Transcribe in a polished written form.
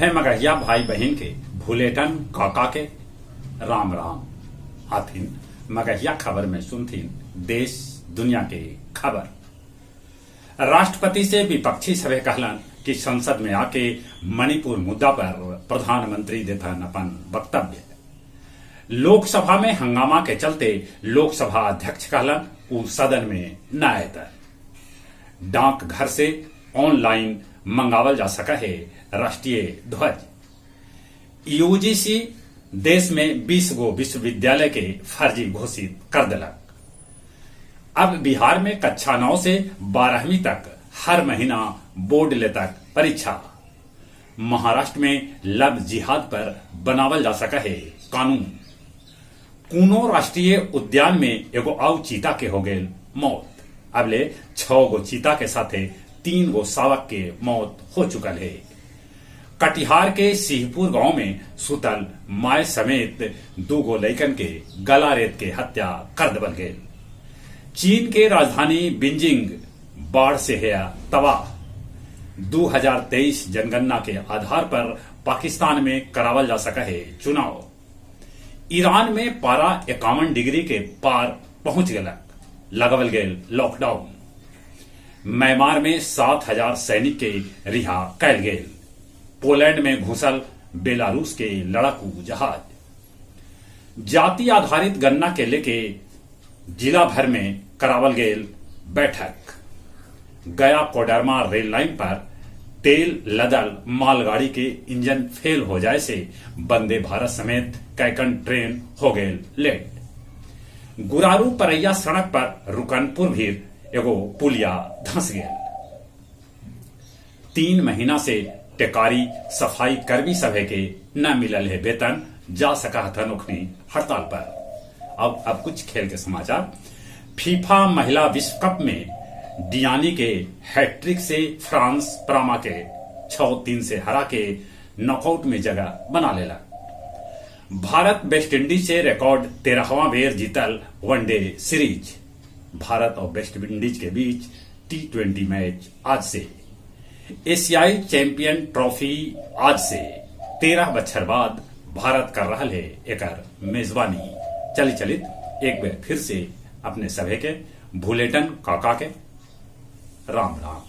सभे मगहिया भाई बहिन के भुलेटन काका के राम राम। आथिन मगहिया खबर में सुनथिन देश दुनिया के खबर। राष्ट्रपति से विपक्षी सभे कहलन कि संसद में आके मणिपुर मुद्दा पर प्रधानमंत्री देथन अपन वक्तव्य। लोकसभा में हंगामा के चलते लोकसभा अध्यक्ष कहलन ऊ सदन में न अयतन। डाकघर से ऑनलाइन मंगावल जा सकऽ हे राष्ट्रीय ध्वज। यूजीसी देश में 20 गो विश्वविद्यालय के फर्जी घोषित कर देलक। अब बिहार में कक्षा 9 से 12वीं तक हर महीना बोर्ड लेतक परीक्षा। महाराष्ट्र में लव जिहाद पर बनावल जा सकऽ हे कानून। कूनो राष्ट्रीय उद्यान में एगो आउ चीता के हो गेल मौत। अबले 6 गो चीता के साथे 3 गो सावक के मौत हो चुकल हे। कटिहार के सिंहपुर गांव में सुतल माय समेत 2 गो लइकन के गला रेत के हत्या कर देवल गेल। चीन के राजधानी बीजिंग बाढ़ से हेया तबाह। 2023 जनगणना के आधार पर पाकिस्तान में करावल जा सका है चुनाव। ईरान में पारा 51 डिग्री के पार पहुंच गलक, लगवल गेल लॉकडाउन। म्यांमार में 7000 सैनिक के रिहा कैल गेल। पोलैंड में घुसल बेलारूस के लड़ाकू जहाज। जाति आधारित गणना के लेके जिला भर में करावल गेल बैठक। गया कोडरमा रेल लाइन पर तेल लदल मालगाड़ी के इंजन फेल हो जाए से वंदे भारत समेत कैकन ट्रेन हो गेल लेट। गुरारू परैया सड़क पर रुकनपुर भीर एगो पुलिया धंस गेल। 3 महीना से टेकारी सफाई कर्मी सभे के न मिलल है वेतन, जा सका हथन ओखनी हड़ताल पर। अब कुछ खेल के समाचार। फीफा महिला विश्व कप में डियानी के हैट्रिक से फ्रांस परामा के 6-3 से हरा के नॉकआउट में जगह बना लेला। भारत वेस्टइंडीज से रिकॉर्ड 13वां बेर जीतल वनडे सीरीज। भारत और वेस्टइंडीज के बीच T20 match आज से। एशियाई चैंपियन ट्रॉफी आज से। 13 बछर बाद भारत कर रहा है एकर मेजबानी। चली चलित एक बार फिर से अपने सभे के भुलेटन काका के राम राम।